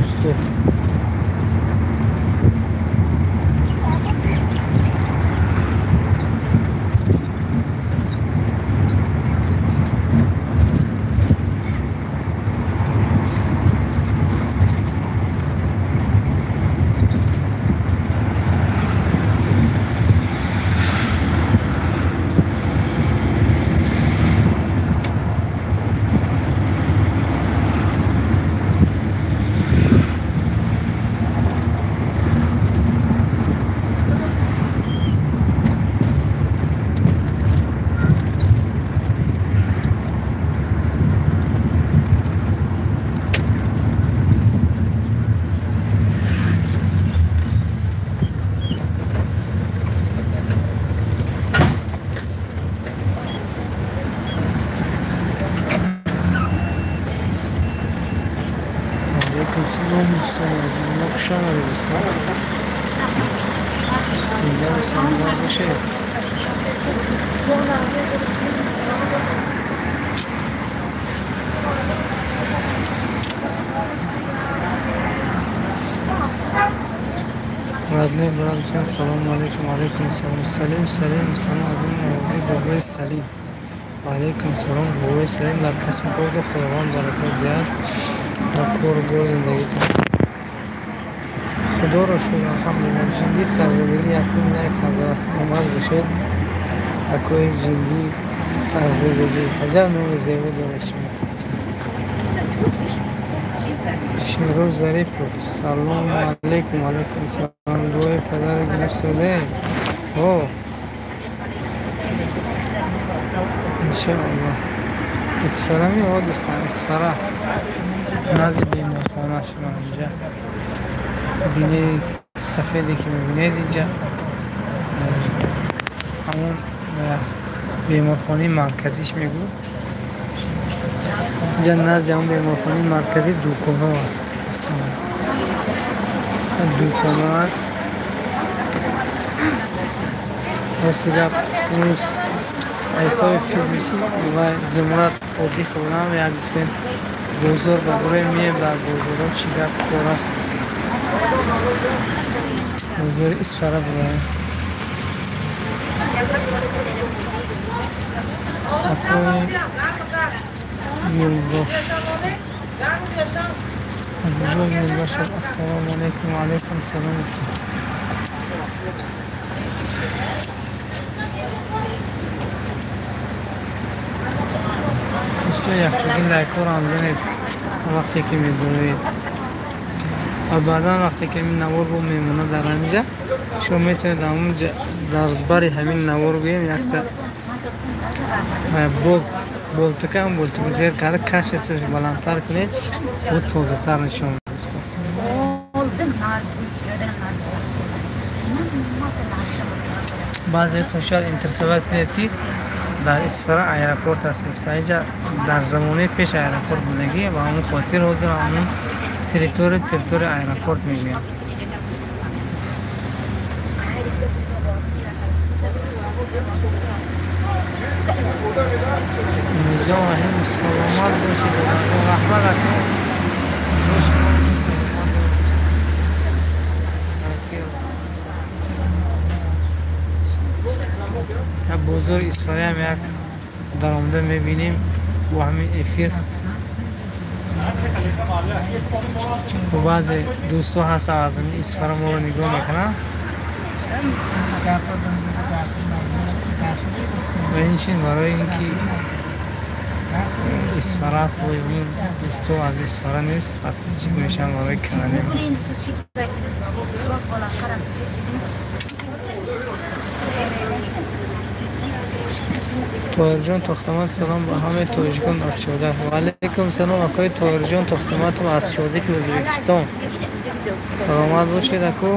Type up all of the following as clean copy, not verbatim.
Дӯсто, салом дӯстони азиз, мо хуш омадед дӯстон. Инҷа саломат бошед. Родной брат ҷон, салому алейкум. Алейкум салом. Салим, салим, салом. Абин бобои Салим. Алейкум салом, бобои Салим. Дар касби кори Худованд баракат диҳад дар кору бори зиндагитон. Худоро шукр, алҳамдулилла. Ҷиндӣ сарзадагӣ якум накарда, саломат бошед. Акои ҷиндӣ сарзадагӣ, аҷаб номи зебо дорад шумо. Шероз Зарипов, салому алейкум. Алейкум салом. Дуои падарро гирифтоде? О, иншоаллоҳ. Исфара ми? О, дӯстон, Исфара назди беморхона. Шумо инҷа бинаи сафеде ки мебинед, инҷа ҳамон аст, беморхонаи марказиш мегӯ. Инҷа назди ҳамон беморхонаи марказӣ дуконҳо аст, дуконҳо аст. Рости гап, имрӯз ҳисоби физикӣ ва Зумрад оддӣ хӯрдам. Як гуфтем, бозор ба бурои меем, дар бозорҳо чӣ гап кор аст. Бозори Исфара буроем. Акои Юлдош, Абуҷон Юлдошев, ассалому алайкум. Алайкум салом. Дӯсто, яктагӣ лайкҳоро ҳам занед вақте ки медонед, ва баъдан вақте ки ҳамин навор бо мемонад дар ҳаминҷа, шумо метавонед ҳамонҷа дар бари ҳамин навор гӯем якта болтука, ҳам болтука зер карда, кашесаш баландтар кунед, бо тозатар нишон дӯсто. Баъзеатон шояд интересовать кунед, ки дар Исфара аэропорт аст гуфта. Инҷа дар замонаи пеш аэропорт будагӣ, ва ҳамон хотир ҳозир ҳамон территория аэропорт мегӯянд. Мирзо Раҳим, саломат бошед. Раҳмат, ака. Саломат бошед. Бозори Исфараам як даромада мебинем бо ҳамин эфир. Баъзе дӯстҳо ҳастанд, аз ҳамин Исфара моро нигоҳ мекунанд ва инчунин барои ин ки Исфара аст, бо ин дӯстҳо аз Исфара нест подписчик мешаванд барои канали. Тоҳирҷон Тохтамат, салом ба ҳамаи тоҷикон аз Чодак. Ва алайкум салом, акои Тоҳирҷон Тохтаматов аз Чодаки Ӯзбекистон. Саломат бошед, аку,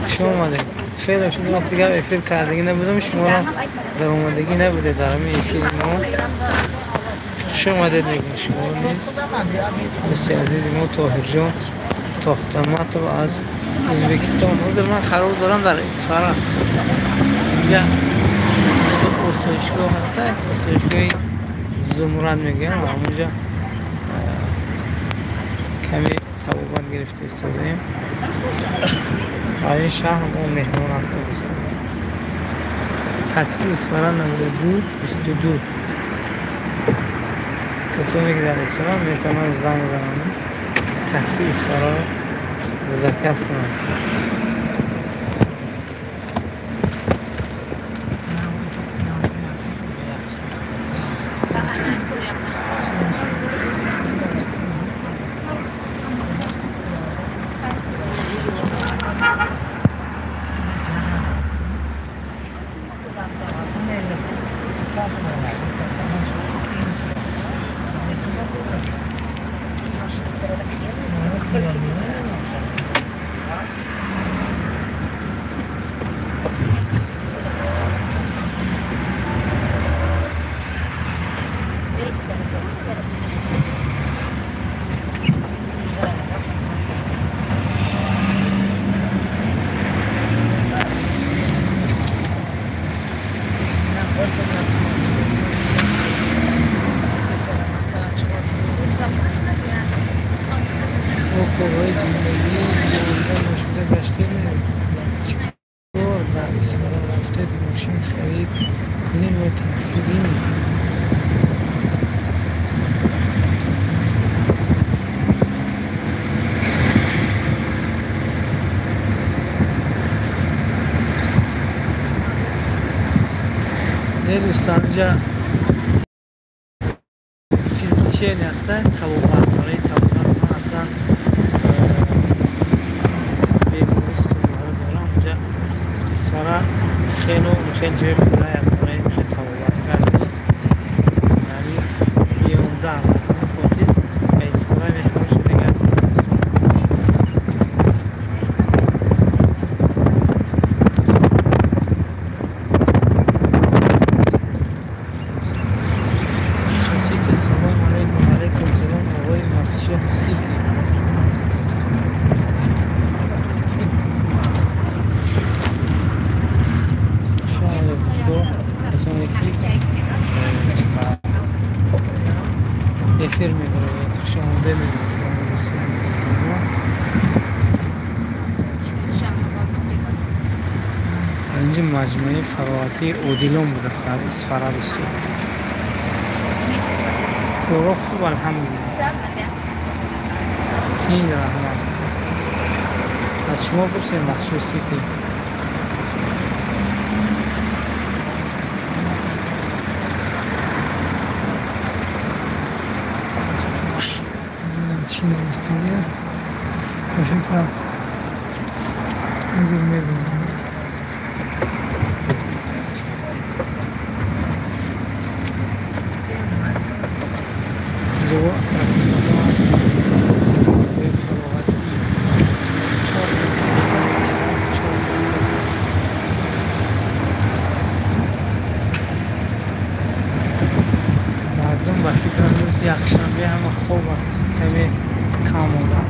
хуш омадед. Хеле шуд, рости гап, эфир кардагӣ набудам, шуморо даромадагӣ набудед дар ҳамин эфири мо. Хуш омадед мегӯем шумо низ, дӯсти азизи мо Тоҳирҷон Тохтаматов аз Ӯзбекистон. Ҳозир ман қарор дорам дар Исфара. Инҷа осоишгоҳ ҳаста, осоишгоҳи Зумрад мегӯям, ва ҳамонҷа каме табобат гирифта истодаем. Дар ин шаҳр мо меҳмон ҳастем дӯстон. Такси Исфара 92 22. Касоне ки дар Исфара метавонанд занг зананд, такси Исфараро заказ кунанд. Корҳои зиндагӣ нашуда гаштем, чикор дар Исфара рафтед, мошин харид кунем ё такси бинем? Не дӯстон, инҷа физлечение ҳаста, табобат, барои табобат ман аслан Исфара хеле хеле ҷои қулай аст барои хеле табобат кардан, яъне беомдан. Аз ҳамин хотир ба Исфара меҳмон шудагӣ ҳастем. Сити, салом алейкум. Алейкум салом, оғои Масҷид Сити. Касоне ки эфир мебарояд, хушомода мегӯям. Инҷа маҷмӯаи фароғатии Одилон будааст дар Исфара дӯстон. Корҳо хуб, алҳамдулилла. Тин раҳмат. Аз шумо пурсем, Масҷид Сити. Чӣ навистагӣ аст? Ба фикрам ҳозир мебинем. Инҷо аттраксионҳо ҳаст, ҷои фароғатӣ. 4 қисм аст, 4 қисм. Мардум ба фикрам рӯзи якшанбе ҳама хоб аст, каме кам омад.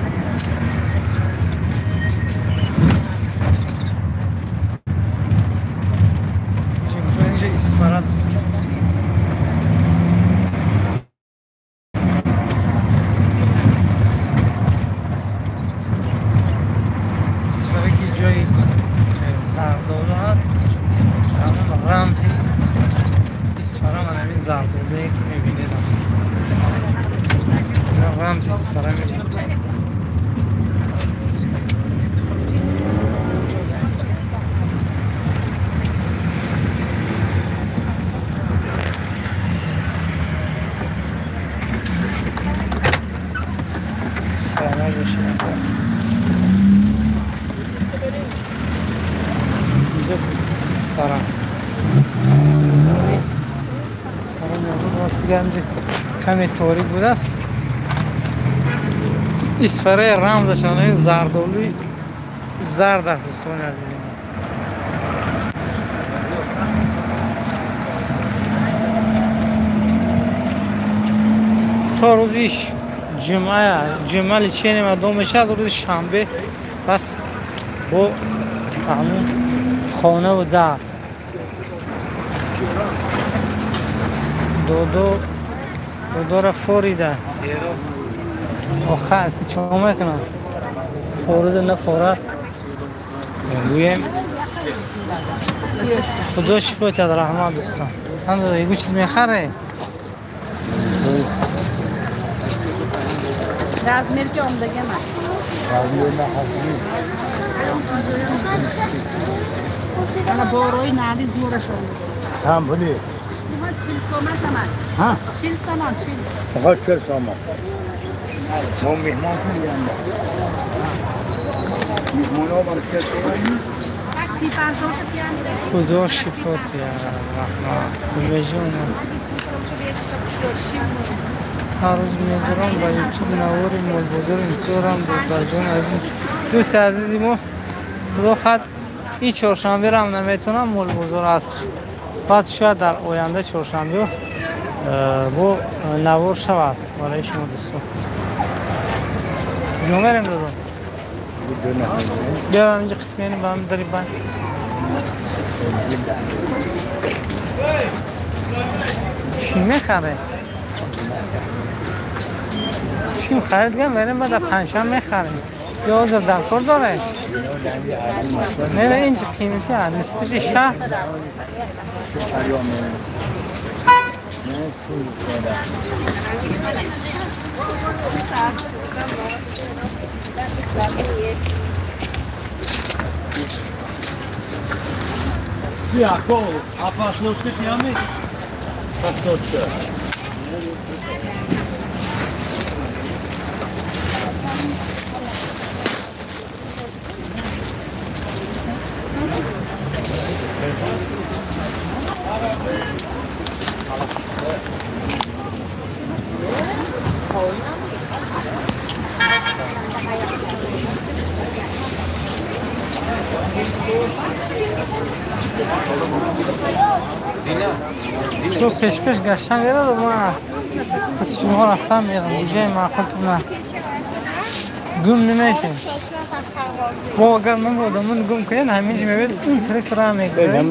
Инҷа Исфара дӯстон. Исфара ки ҷои зардолу ҳаст, ҳамон рамзи Исфара ман ҳамин зардолуе ки мебинед, рамзи Исфара мебинед. Саломат бошед. Инҷа Исфара. Исфара мавҷуд ростига инҷа каме торик будааст. Исфараи рамзаш ҳамин зардолуи зард аст дӯстони азизи ман. То рӯзи ҷумъа лечение адо мешавад, рӯзи шанбе пас бо ҳамун хонаву дар. Додора форида. Охир чӣ мекунам? Форида нафорад. Гӯем Худо шифо диҳад, раҳмат дӯстон. Ҳамдо ягон чиз мехаре? Размер ки омдагама. Ана борои нави зӯраш омд. Ҳам були. 40 сомон шамад. Ҳа? 40 сомон, 40. Ҳа, 40 сомон. Мо меҳмон кунем. Меҳмонҳо ман 40 сомон. Худо шифо диҳад, раҳмат. Кумеҷон. Ҳар рӯз медорам ба ютуб навори молбозор интизорам. Додарҷон азиз, дӯсти азизи мо, худо хат ин чоршанберам наметавонам молбозор аст. Баъд шояд дар оянда чоршанбе бо навор шавад барои шумо дӯстон. Куҷо мерем додо? Биёрам инҷа қит мерем ба ҳам дари банд. Чӣ мехаре? Чӣ харид гам мерем баъд панҷшанбе мехарем. Ё ҳозир дар кор дорем? Не, не, инҷа қимати аст нисбати шаҳр. А пасновче пиями? Пасновче. Шумо пешпеш гаштан гирад, ман аз шумо рафтан мерам. Уҷаи маъқултона гум намешем. Мо агар ман одамон гум кунем, ҳаминҷа мебинед он тараф ра мегузарем.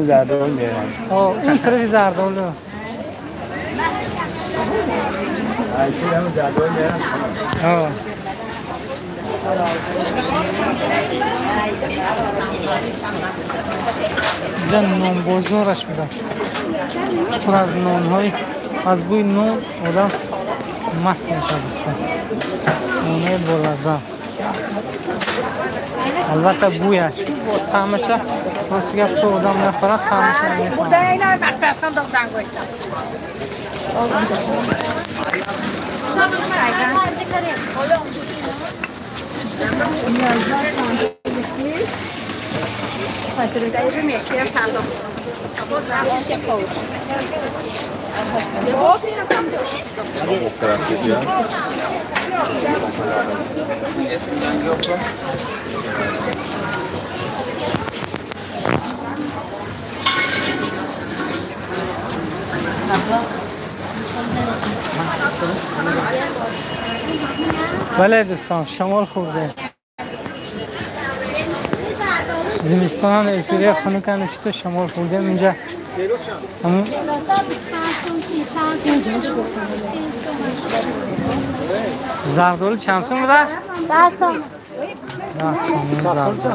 Он тарафи Зардолу. Инҷа нонбозораш будааст. Пур аз нонҳои, аз бӯи нон одам маст мешавад дӯстон. Нонҳои болаззат. Албатта бӯяш таъмаша рости гап то одам нахӯрад таъмаша намефаҳмад. Бале дӯстон, шамол хӯрдем. Зимистон эфирия хунуканд, чито шамол хӯрдем инҷа. Зардолу чанд сум буда? 10 сом. 10 сом зардолу.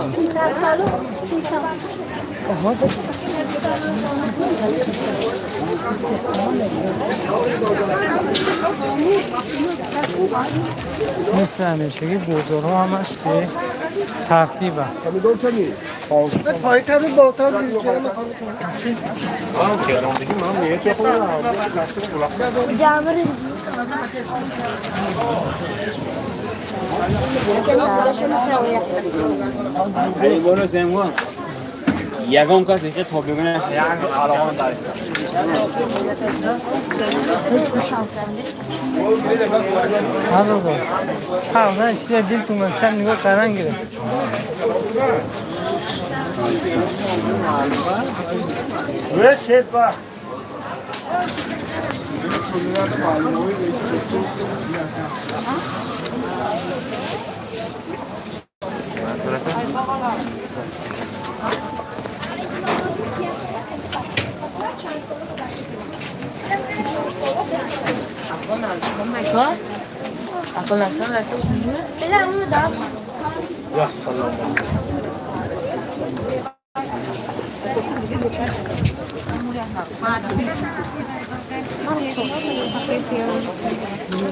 Мисли ҳамешагӣ бозорҳо ҳамаш бе тартиб аст. Ягон кас ихе тобига нашад, ягон алоқам дар. Ҳа, чарх чиза дилтун мақсад нигоҳ кардан гирифт. Ya salam.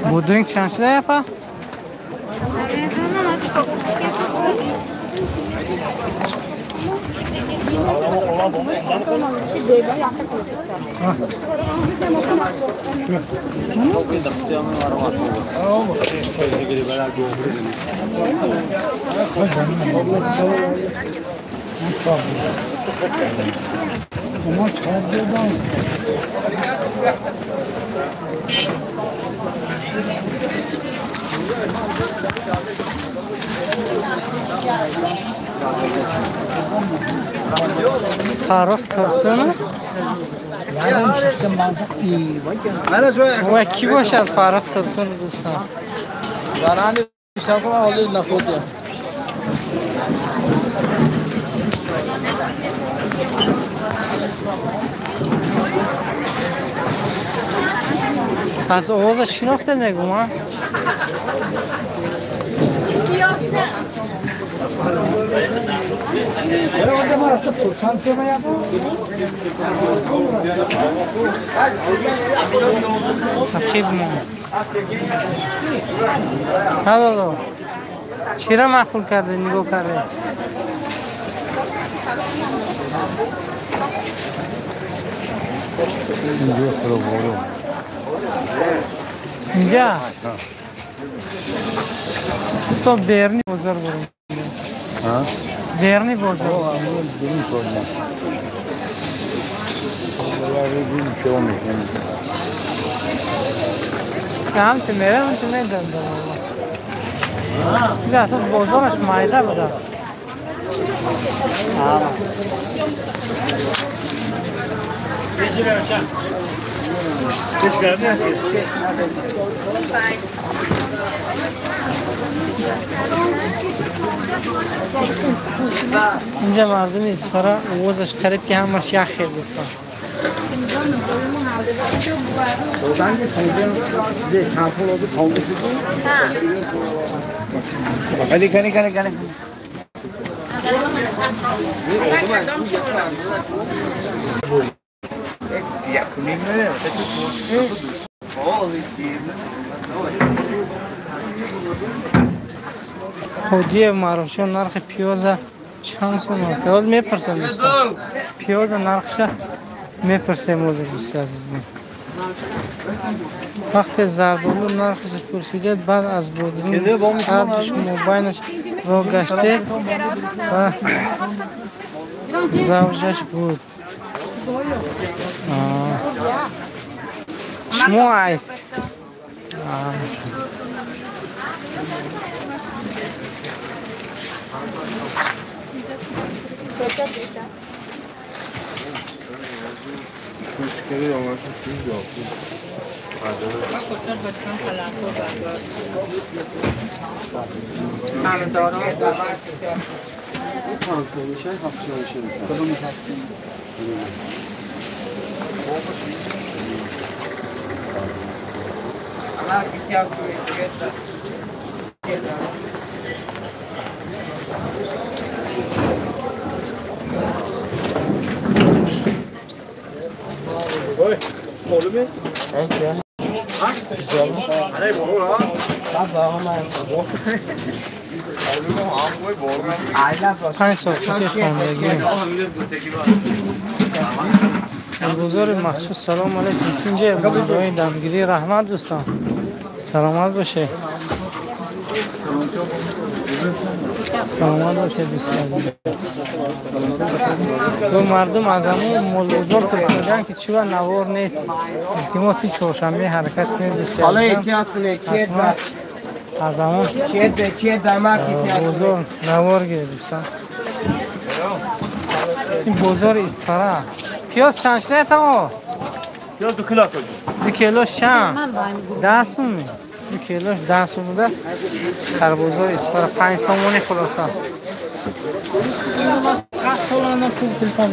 Budrang чанд шуда япа? Фаррух Турсунов? Ва ки бошад Фаррух Турсунов дӯстон? Аз овозаш шинохте мегӯм, а? Ҳало, чиро маъқул карде, нигоҳ карде? Инҷа? То берни бозор бурем. Берни бозор. Ҳам ту мерам, ту медам. Ин асос бозораш майда будааст. Инҷа мардуми Исфара овозаш қариб ки ҳамаш як хел дӯстон. Ҳоҷиев Маъруфҷон нархи пиёза чанд сомон? Ҳоз мепурсем дӯстон. Пиёза нархша мепурсем ҳозир дӯсти азизм. Вақте зардолу нархаша пурсидед, баъд аз бодринг ҳардуш мобайнаш ро гаштед ва завҷаш буд. Шумо айс. Панҷ сол пути хондагӣ. Бозори махсус. Салом алейкум. Тинҷе мардои дамгирӣ. Раҳмат дӯстон. Саломат бошед. Саломат бошед дӯстон. Мардум аз ҳамун молбозор пурсидан ки чива навор нест. Илтимос ин чоршанбе ҳаракат кунед дӯстон. Аз ҳамун бозор навор гиред дӯстон. Ин бозори Исфара. Пиёз чанд шуда тамо? Пиёз 2 кило. 2 килош чанд? 10 сомон. 2 килош 10 сом будааст. Дар бозори Исфара 5 сомони хулоса.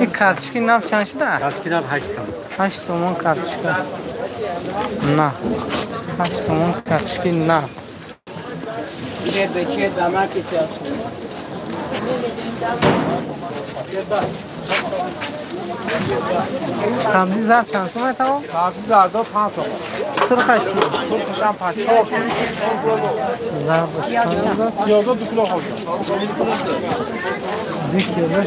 Ин карточки нав чанд шуда? Карточки нав 8 сом. 8 сомон карточка. На. 8 сомон карточки нав. سبزی زرد چند سومه تمام؟ سبزی زرد 5 سوم. سرخش چی؟ سرخش هم 5 4 سوم. زرد پیاز 2 کیلو خورد. 2 کیلو 10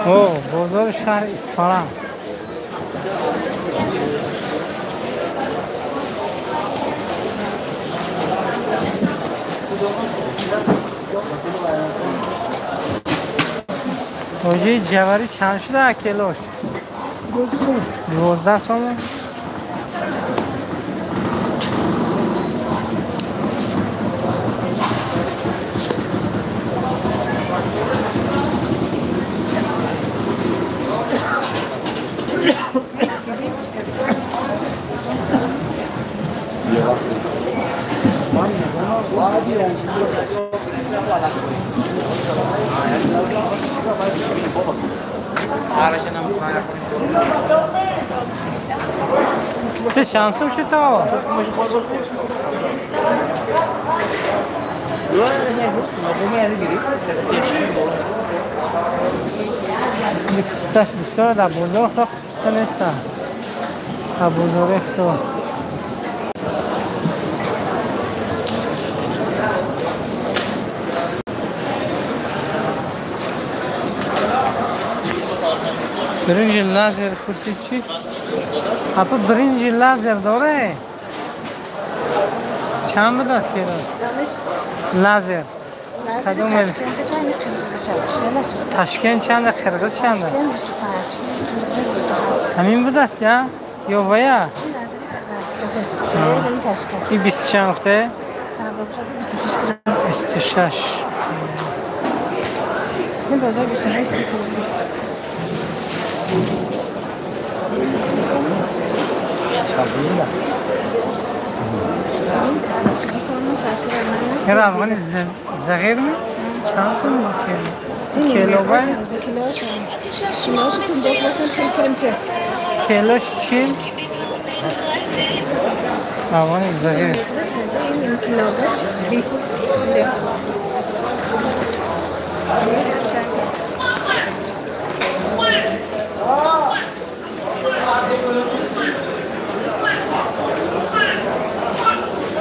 ها. بازار شهر اصفهان. حاجی جواری چند شده کیلوش؟ 12 سوم. پسته چند سوم شد تا؟ پستش بسیار در بازار خدا پسته نیست در بازار خدا. برنج لازر پرسید چی؟ اپا برنج لازر داره؟ چند بود است که لازر؟ تاشکند چند قرقیز چند؟ همین بود است یا؟ یا ویا؟ این 20 چند گفته؟ 26. این بازار 28 قرقیز. این افغانی زغیر می؟ چند سوم کیلو؟ کیلو باید؟ کیلوش 40؟ افغانی زغیر کیلوش 20.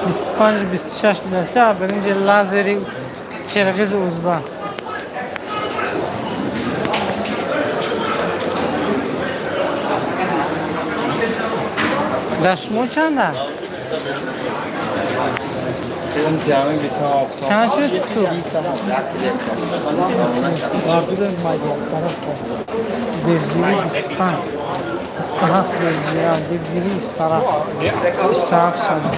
25 26 بلسه برنج لازری قرقیز ازبک. در شما چنده؟ چند شد تو؟ دبزیری 25 27 دبزیری دبزیری 27 27 سوم.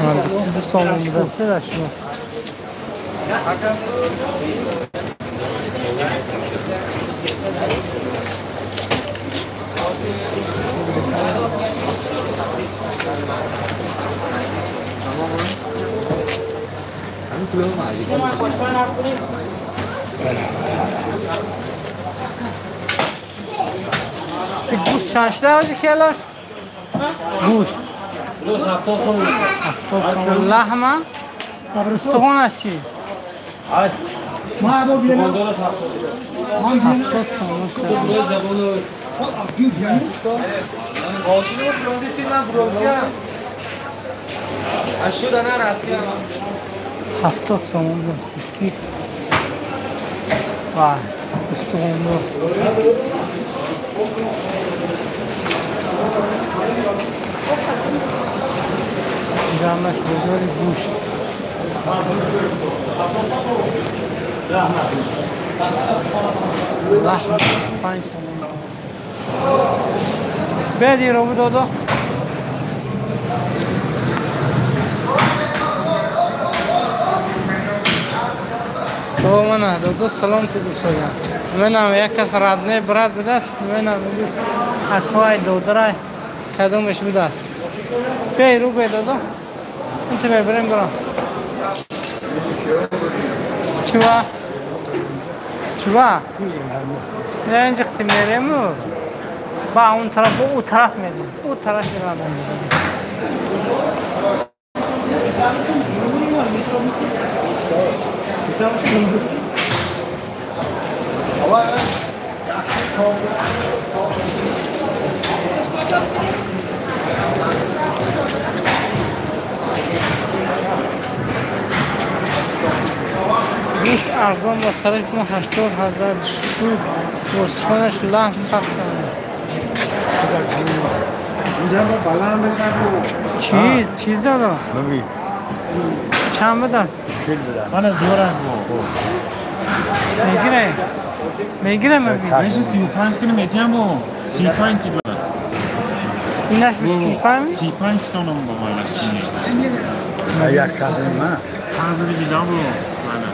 من 22 سوم بوده در شما. گوشت چند شده حاجی کیلوش؟ گوشت 70 سوم. لحمه؟ استخوانش چی؟ 70 сомон шуда. 70 сомон буд гӯшти ва устухондор. Ҷамъаш бозори гӯшт. Лаҳм 5 сомон аст. Беди ро додо. Мана додо салом ту гӯсоям. Менам як кас радне брат будаст, менам аквай додарай кадомеш будаст. Бей ру бе додо. Инти мебарем барам. Чува? Чува? Не инҷа хти мерему. Ба он тараф, у тараф мерем. У тараф мерем. Гӯшт арзон ба тарафи мо 80 ҳазар шуд. Устухонаш лаҳм 100 сомон. Чиз, чиз додо? Чанд будаст? Мана зӯр аст бо. Мегире? Мегире мабин? Меша 35 кило метиҳам бо. 35 кило. Инаш 35? 35 сомон бо майлаш чини. Як кадом ма? Панзари дидам бо. Мана.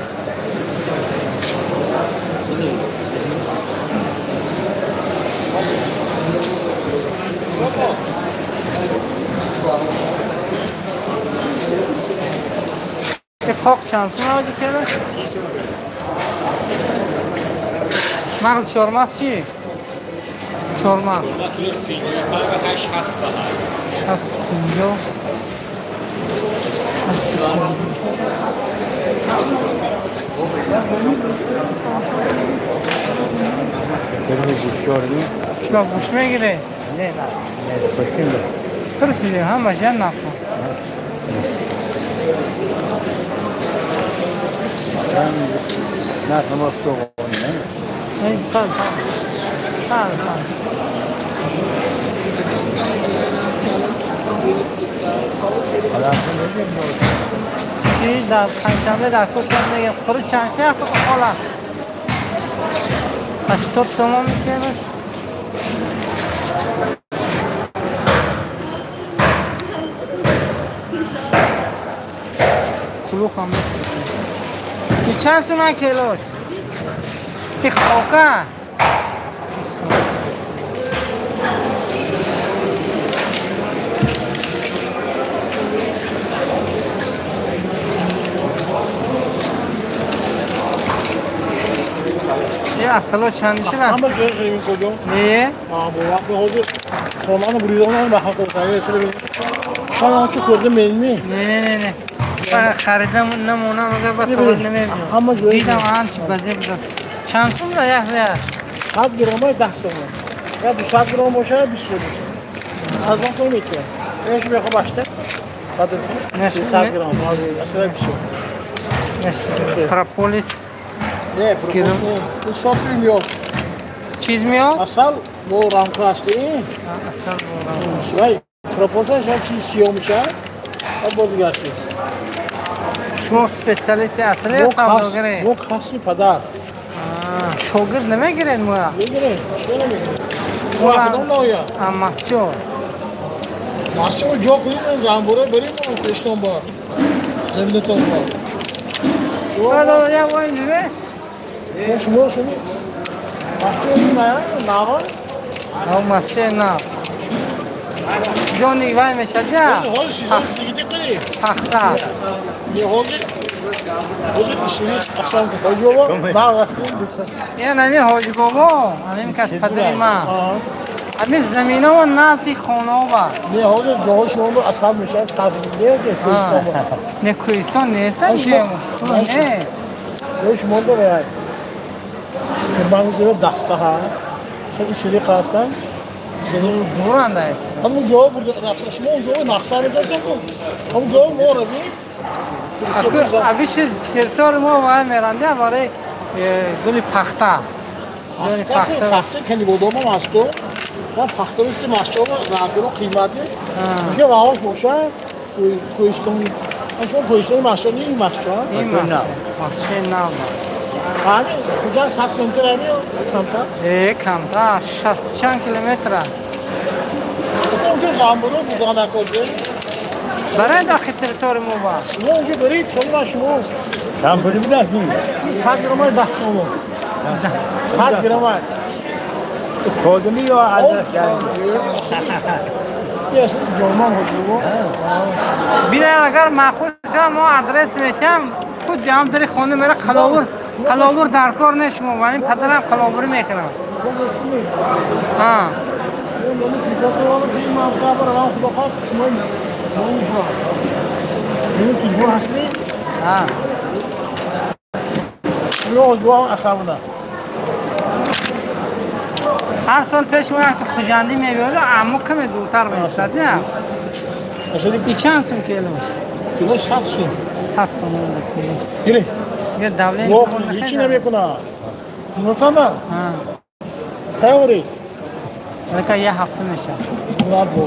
Қоқ чанд сум авҷи килош? Мағзи чормағз чи? Чормағз. 60 50. 60 50. Шумо гӯшт мегиред? Не, не, пурсидем. Пурсидем, ҳамаш як нафар. نه شما سوغانی نه؟ نه سال سال چی در پنجشنبه در کشم میگم خورو چند شهر حالا 80 سومون میکنش. کلوخ هم میفروشیم. چند سومن کیلوش؟ که خاکه یه اصلا چند میشه؟ همه جای شدیم کجا؟ نه؟ آه با وقت حاضر خانه بریدن به حق و خانه چه خورده ملمی؟ نه نه نه نه خریدم نمونم اگر با خبر نمیدونم دیدم آن چی بزه بزن چند سوم ده یک ده 100 گرم 10 سوم یا 200 گرم باشه 20 سوم باشه از آن تو میتونه اینش میخوام باشه بعد 300 گرم اصلا 20 سوم پروپولیس نه پروپولیس ساعت میاد چیز میاد اصل با رنگ هستی اصل با رنگ وای پروپولیس یک چیز سیاه میشه بعد دیگر چیز شما специалисти اصلی یا سوداگری؟ ما کسب پدر. شاگرد نمیگیرین ما؟ میگیریم. چرا نمیگیریم؟ ما کدام نوعیه؟ مسجد. مسجد جا کنیم زنبوره بریم کشتان بار. زمینتان بار. دادا یه وای اینجوری؟ شما شما مسجد نه نه نه مسجد نه. سیزون وای میشد یا؟ حال سیزون دیگه کنی. پخته. یه حالی حاضر قسم حاجی بابا نه اصلا یه نمی حاجی بابا همین کس پدری ما همین زمینه و نزدیک خانه با نه حاضر جاهای شما رو اصلا میشه تفریح نیست کوهستان نه کوهستان نیست نه. Шумо дорад. Ман дастаҳа. Сири қастан. Буранда аст. Ҳамон ҷо бурда шумо он ҷо нақша медодед. Ҳамон ҷо мо равем. Абиши территория мо вай меранде барои гули пахта. Пахта пахта кани бодом ҳам аст. Ва пахта рушди масчоба нархро қимати. Ки ваош боша кӯҳистон. Чун кӯҳистони масчо ни масчо. Ин масчо. Масчо нав. Ҳамин куҷа 100 километр ами камтар? Камтар 60 чанд километр. Онҷо замбуро будан накард. Барои дохили территория мо ба. Шумо онҷо баред, шумо шумо. Чанд пули будааст? 100 грамм 10 сомон. 100 грамм. Кодуми ё адрес? Бина агар маъқул шавад мо адрес метиҳам, худ ҷамъ дари хона мера қаловур, қаловур дар кор не шумо, вале падарам қаловурӣ мекунад. Ҳа. Ҳа. Ҳар сол пеш мо якта Хуҷандӣ мебиёд, аммо каме дуртар меистад, не? И чанд сум кило? Кило 100 сум. 100 сум аст кило. Гире. Ё давление ҳеҷ намекунад. Нотама? Ҳа. Кай Аллакай як ҳафта мешавад. Мурад бо.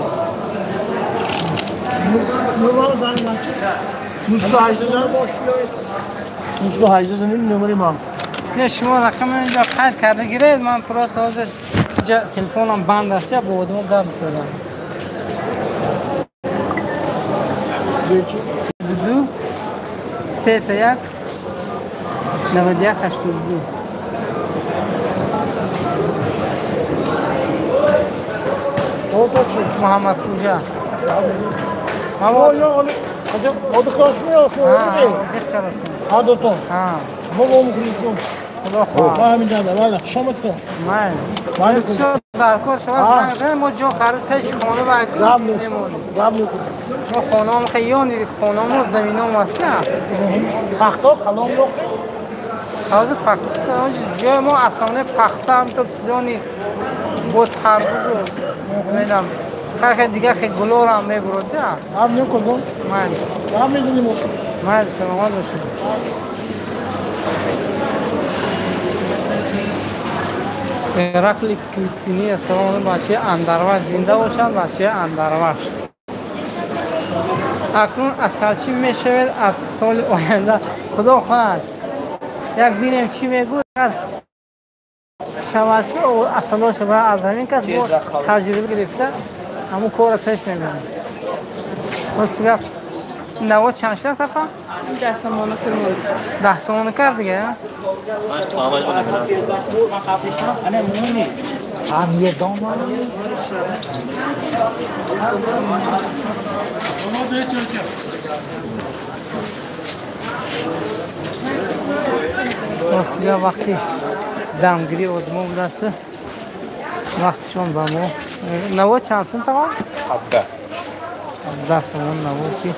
Нушто ҳажда заним номери ман. Не, шумо рақами инҷо қайд карда гиред, ман просто ҳозир инҷа телефонам банд аст, бо одамон гап мезанам. 2 3 1 91 82. Муҳаммад Хуҷа. Мо ҷо кард пеши хона мо хонаам хеле хонамо замином аст. Ҳозир пахта ҷои мо асоне пахта ҳамто чизони бо тарбузу медам хеле дигар хеле гулорам мебурад. Майли, саломат бошед. Иракли Квицини, ассалому алайкум, бачаи Андарваш зинда бошад, бачаи Андарваш. Акнун асалчӣ мешавед аз соли оянда, худо хоҳад. Як бинем чӣ мегӯяд. Шавад ки асалҳо шавад, аз ҳамин кас мо таҷриба гирифта ҳамун корро пеш мебарем. Рост гап. Наво чанд шуда сафа? 10 сомона кунед. 10 сомона кард дига? Рост гап вақти дамгирӣ одмо будааст, вақтишон ба мо. Наво чанд сум тамом? 17. 17 сомон наво ки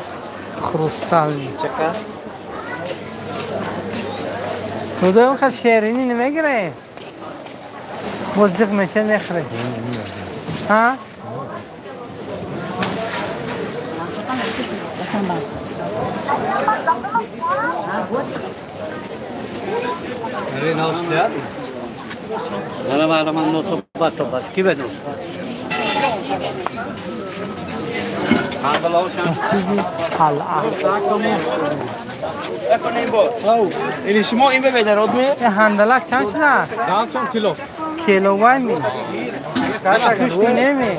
хрустални. Худоё хел ширинӣ намегирем. Боз зиқ меша мехӯрем. Ҳа? مسجد قلعه. هندلک چند شده؟ 10 سوم کیلو. کیلو وای می. توش نمی.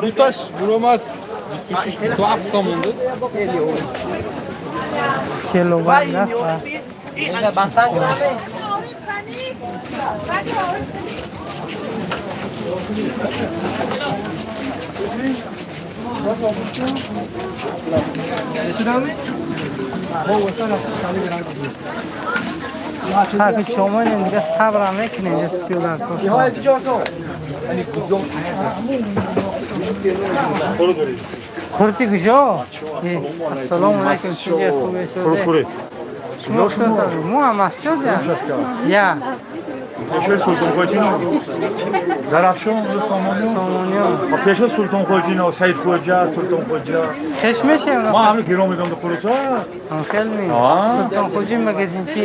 دوتاش برومد 26 27 سوم بود. کیلو وای نه. خاک شما دیگه صبر هم میکنیم. خورتی کجا؟ السلام علیکم. چطوری؟ خوبی؟ Шумо мо ҳам аз чо я? Пешои Султон Хоҷино. Зарафшон, Сомониён. Пешои Султон Хоҷино, Саид Хоҷа, Султон Хоҷа. Хеш мешавем. Ма ҳамин гиром мегам до хулоса. Хел ми. Султон Хоҷи магазинчи.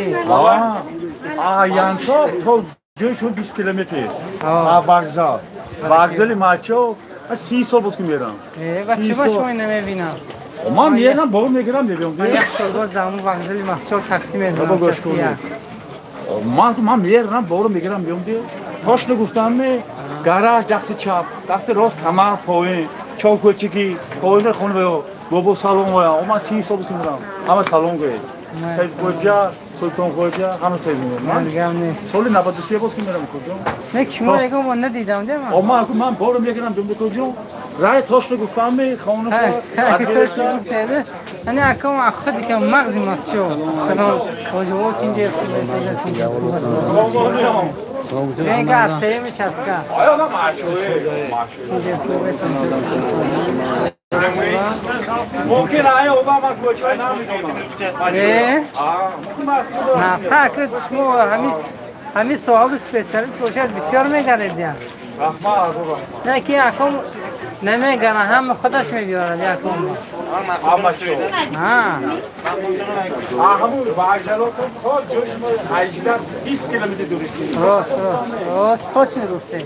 А янчо то ҷои шумо 20 километр. А вокзал. Вокзали мачо 30 сол боз ки мерам. Ва чӣ ба шумо намебинам? Ман мерам, бо мегирам, мебиям. Як сол боз дар ҳамон вокзали Махчор такси мезанам. Ман мерам, боро мегирам, мебиям. Точно гуфтам, гараж дасти чап, дасти рост камар поин, чор кӯчаки, поин хона бо бобо салом гоям. Ман 30 сол боз ки мерам. Ҳама салом гӯед. Саид Хоҷа, Султон Хоҷа, ҳама саид мегӯям. Ман нест. Соли 93 боз ки мерам куҷо? Не, ки шумо ягон бор надидам, де ман. Ман боро мегирам, мебиям куҷо? Рай точно гуфтам, хона точно гуфтед. Ани акам худи ки мағзи масчо. Салом. Хоҷаво тинҷе Мега семи часка. Оё на машуе. Мумкин ай Обама кӯча намедонам. Э? На, ки шумо ҳамин соҳаби специалист бошад бисёр мегаред я. Раҳмат, раҳмат. Не ки акам намегарад, ҳама худаш мебиёрад якум. Ҳама чо. Ҳамун вокзалотон то ҷои шумо 18 20 километр дур аст. Рост, рост, рост, точно гуфтед.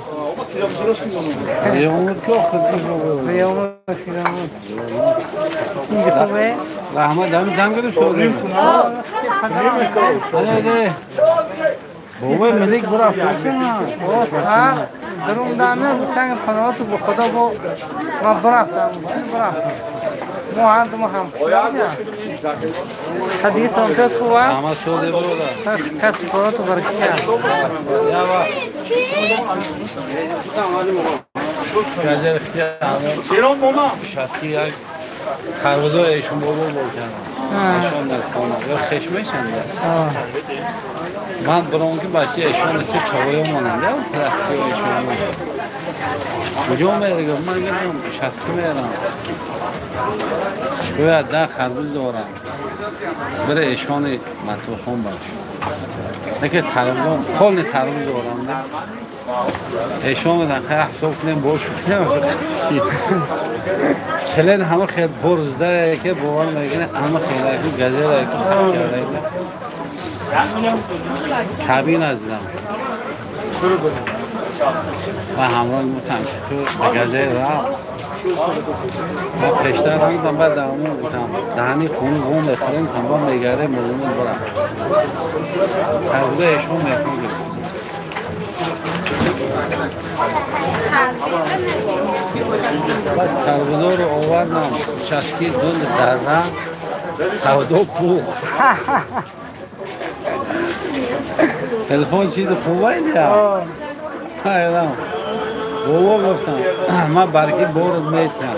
Инҷа хубе? Раҳмат, ҳамин занг шудем. Бобои Мелик бурафт. О, сар дарумдана гуфтан паноҳату бо Худо бо ман бурафтам, бурафтам. Мо ҳар ду мо ҳам ҳадис омтиёт хуб аст? Раҳмат шуде бародар. Касб короту баракат. Шастки як харбузо эшон бобо бокардам. Эшон дар хона ё хеш мешанд. Ман буром ки бача эшон се чавоё монанд, пластики эшон. Куҷо мерам? Ман гуфтам шастки мерам. Гӯяд 10 харбуз дорам. Бире эшони матрухон баш. Яке тарбузон, полни тарбуз дорам. Эшон дар ҳисоб кунем бош. Хеле ҳама хел борзда ки бовар мекунад, ҳама хеле газела ки кабин аздам. Ва ҳамроҳ гуфтам ки ту ба газела рафт. Ма пештар гуфтам, баъд давом гуфтам даҳани хун ғум мехӯрем, ҳамроҳ мегардем, мулумон бурам. Тарбуза эшон мекунад. Тарбузоро овардам, чашки дул дара, савдо пухт. Телефон чизи хубае дия. Бобо гуфтам, ман барки борот метиҳам.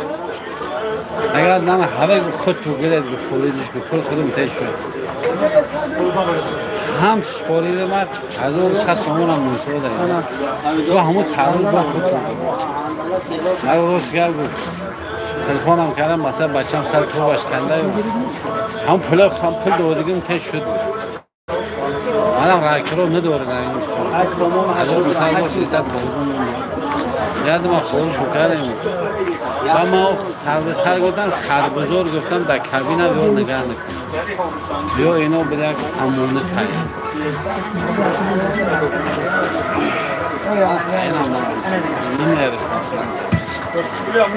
Агар нана ҳава худ ту гиред, гуфт фолидиш, гуфт пул худум тез шуд. Ҳам спорида ман 1100 сомонам мунсо дарем. Ту ҳамун тарбуз бо худ кун. Ман рост гап гуфт. Телефонам кардам, масалан бачам сар тобаш канда. Ҳам пул ҳам пул додигим тез шуд. Манам ракиро надорам ин. 1100 сомон. Ёдам хӯр кардем. Ба ма тарбузхар гуфтам, харбузор гуфтам, дар кабина биёр нигаҳ накун. Биё ино ба як амонат ҳаст.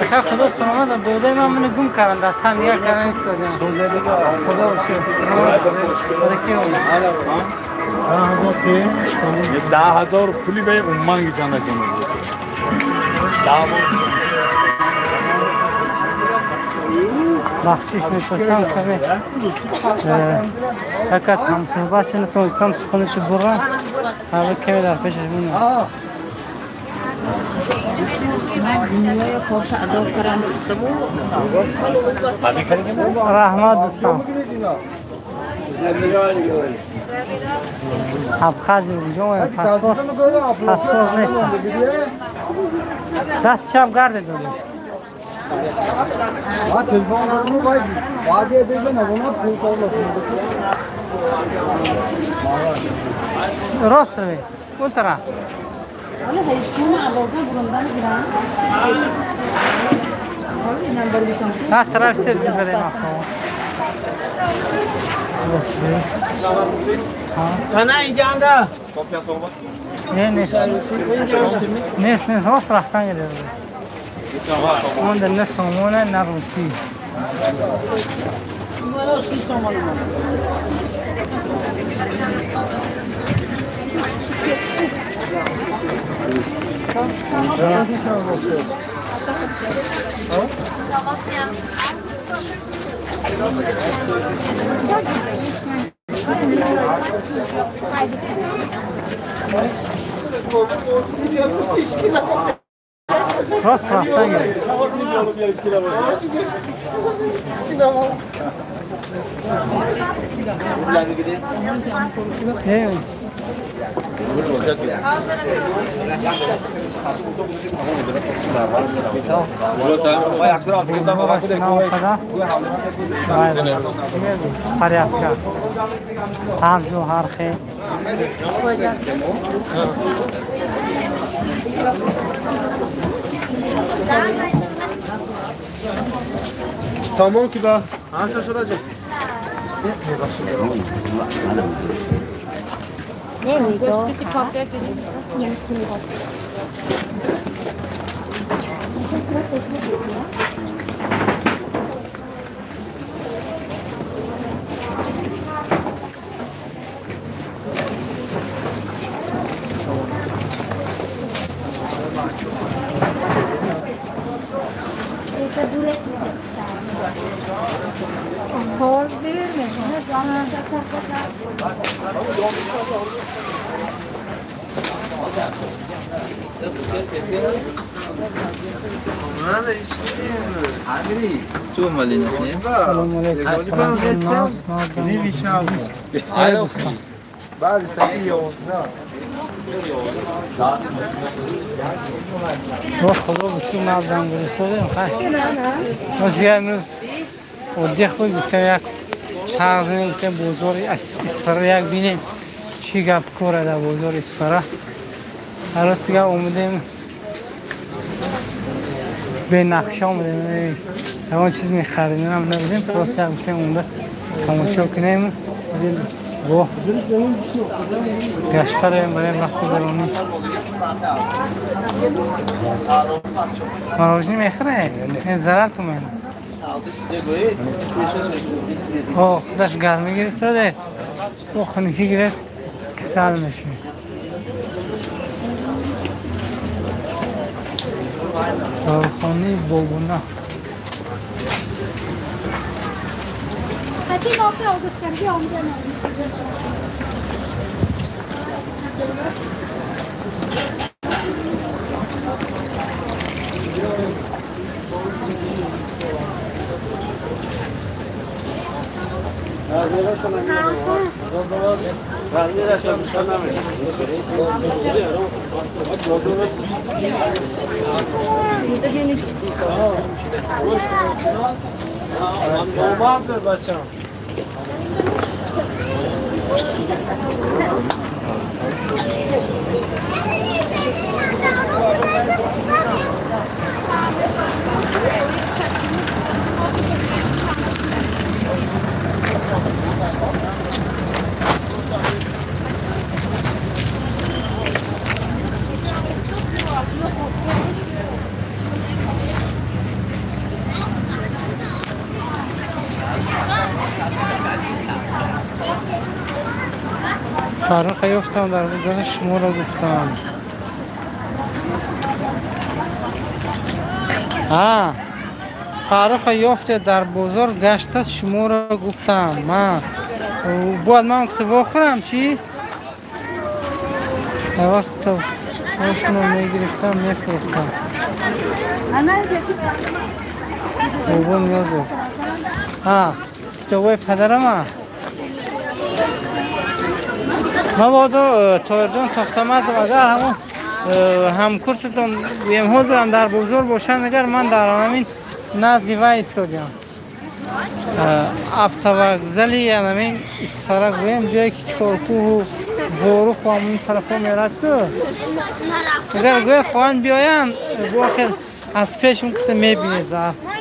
Бихар худо саломат, додаи ман мани гум кардам, дар тан як кардан истодам. Худо шукр. Худо ки омад. 10,000 пули ба умман гиҷанда кунад. Бахшиш мепурсам, каме як аз ҳамсӯҳбат шуда натонистам суханашо бурам, ҳама каме дар пешаш монам. Раҳмат дӯстон. Абхазия куҷо омадем? Паспорт паспорт нест. Даст чап гардед. Рост равед. Он тараф. Та тараф сер бизарем ахо. Ана инҷанда. Не, нест. Нест, нест. Рост рафтан гирифт. Он не сомона, на русӣ. Рост рафтан гирифт. Не, Порядка. Ҳар ҷо ҳар хел. Самон ки ба ҳанша шуда ҷо. Салом алейкум. Во худо бушур назан гирифтем. Мо имрӯз оддих буд, гуфтем як чарх гуфтем бозори Исфара як бинем чӣ гап кора дар бозори Исфара. Ҳар гап омадем бенақша омадем, ягон чиз мехаридем набудем, просто як гуфтем омада тамошо кунем, бо гашта равем барои вақтгузаронӣ. Мороженое мехӯред? Зарар ту мена. О, худаш гармӣ гирифтаде, о хунукӣ гирифт, касал мешавӣ. Дорухонаи Бобуна. Фаррух ёфтам, дар бозори шуморо гуфтам. Фарруха ёфте дар бозор гашта шуморо гуфтам. Ман бояд ман киса вохӯрам чӣ? Аввал ошно мегирифтам, мефурӯхтам. Бобо Ниёзов. Китобҳои падарама. Мабодо Тоирҷон Тохтаматов агар ҳамон ҳамкурсатон ҳозирам дар бозор бошанд, агар ман дар ҳамин назди вай истодиам. Автовокзали янамин Исфара гӯем, ҷое ки Чоркӯҳу Ворух ва ҳамон тарафҳо мерад ку. Агар гӯя хоҳанд биёянд, бо хел аз пеш он киса мебинед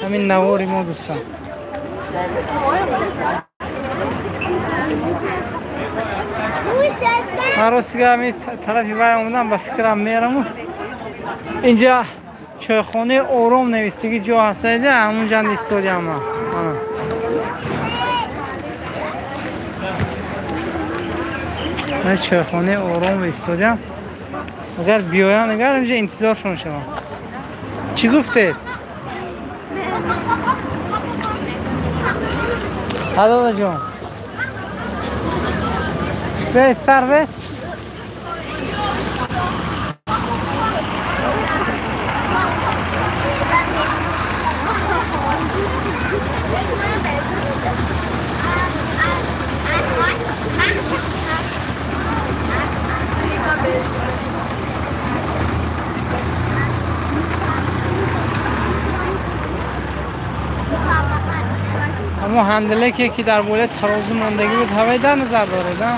ҳамин навори мо дӯстон. Ман ростига ҳамин тарафи вай омадам, ба фикрам мераму инҷа чойхонаи ором навистагӣ ҷо ҳастаида, ҳамунҷа истодиам ман. Ман чойхонаи ором истодиам. Агар биёянд, агар инҷа интизоршон шавам. Чӣ гуфтед? Ҳалола ҷон. Бе сар бе. Ҳамон ҳандалеке ки дар болои тарозу мондагӣ буд, ҳавай дар назар доред, а?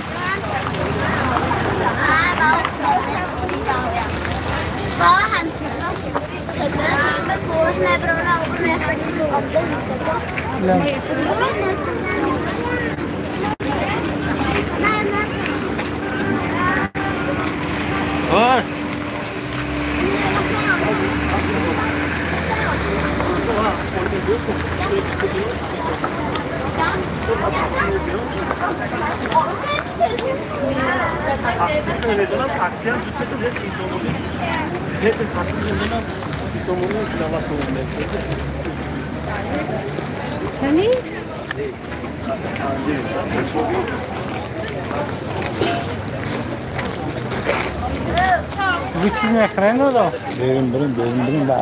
Bu чиз мехӯрем додо? Берем, берем, берем, берем, ба.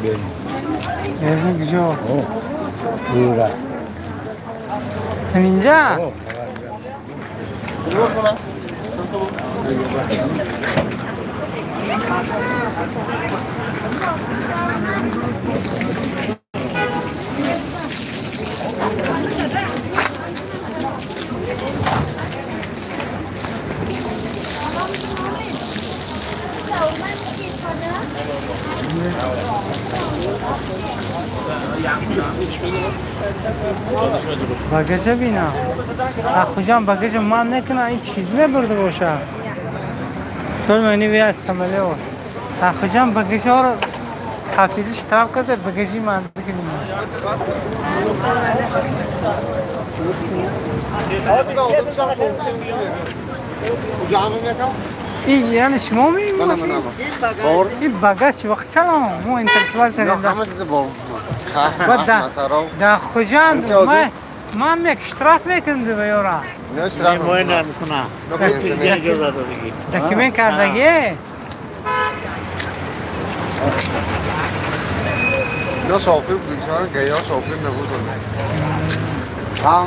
Берем. Берем куҷо? Бура. Ҳаминҷа? Багажа бинам. Ахуҷан багажа ман накунам, ин чиз набурда бошад. Тол мани ви аз самолёт. Ахуҷан багажаро хафизи штраф карда, багажи ман бигирим. Ин яъне шумо мебошед? Ин багаж чӣ вақт калом? Мо интерсвал кардем. Дар Хуҷанд ман як штраф мекунам ба ёра. Документ кардагӣ? اینا شافی بود چون گیا شافی نبود. ها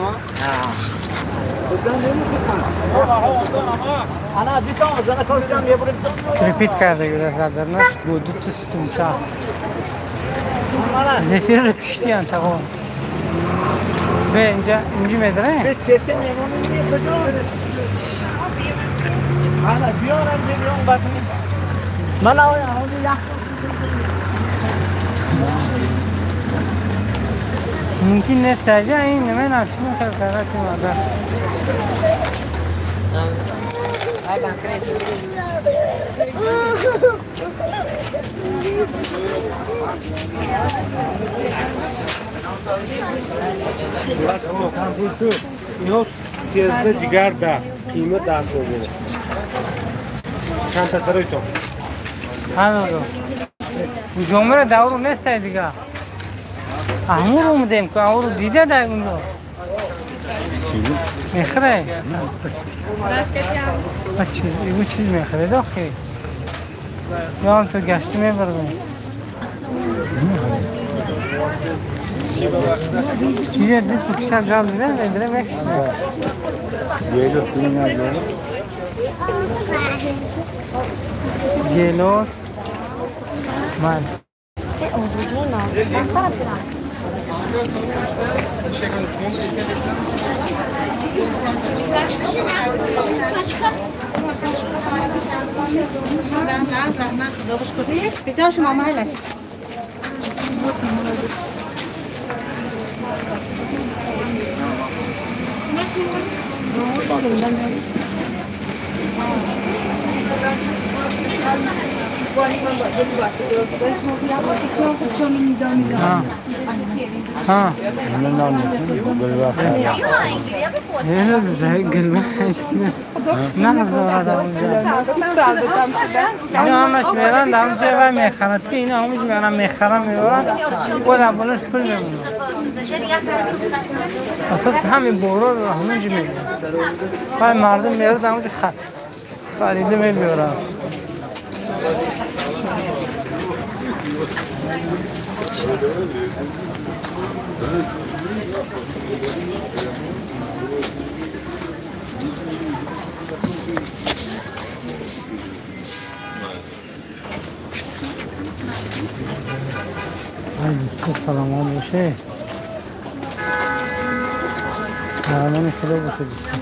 Крепит карда задарнаш бо дута стунча. Зефир киштиян тағо. Бе инҷа инҷи медаре? Мумкин нест аҷа ин намедонам чӣ мехел карда чӣ мада. اینا 13 جگر ده قیمت 10 میلیونه. چند تا برای تو؟ هنوز. جمعه دورو نیست دیگه. احمر اومدیم که اون رو دیده در اون رو. میخره؟ چیز چیز میخره داخل. یا هم تو گشتی میبردم. چیزی دید تو کشم جام دیدن دیدن میکشم. گیلوس من. ها اینا همش میرن در اونجا و میخرند که اینا همش میرن میخرن میبرن و بالش پول میمونه. اساس همین بورا رو همونجا میبرن. و مردم میرن در اونجا خط خریده میبرن. ай дӯсто саломат боше. Амони худо боше дӯсто.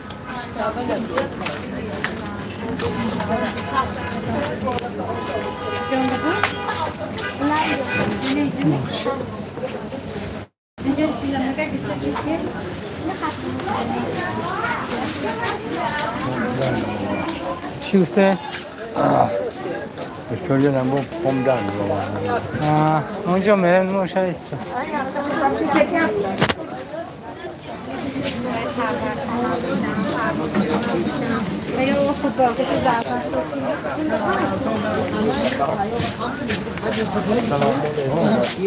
چی گفته؟ اونجا میرم نوشه است.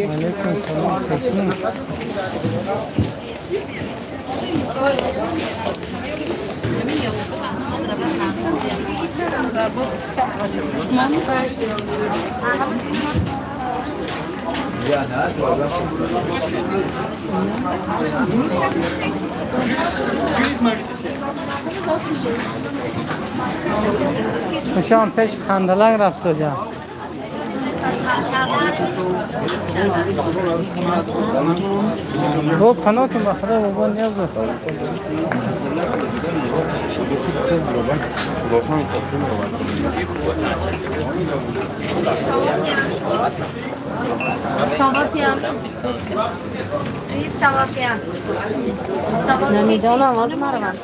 علیکم سلام سکین. چون پیش خندلک رفت سوجا. بو پناه که با خدا بابا نیاز دارم. نمیدونم ولی مروان.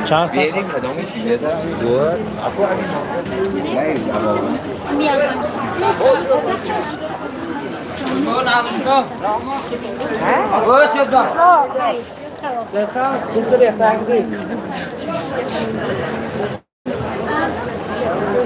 چند سال؟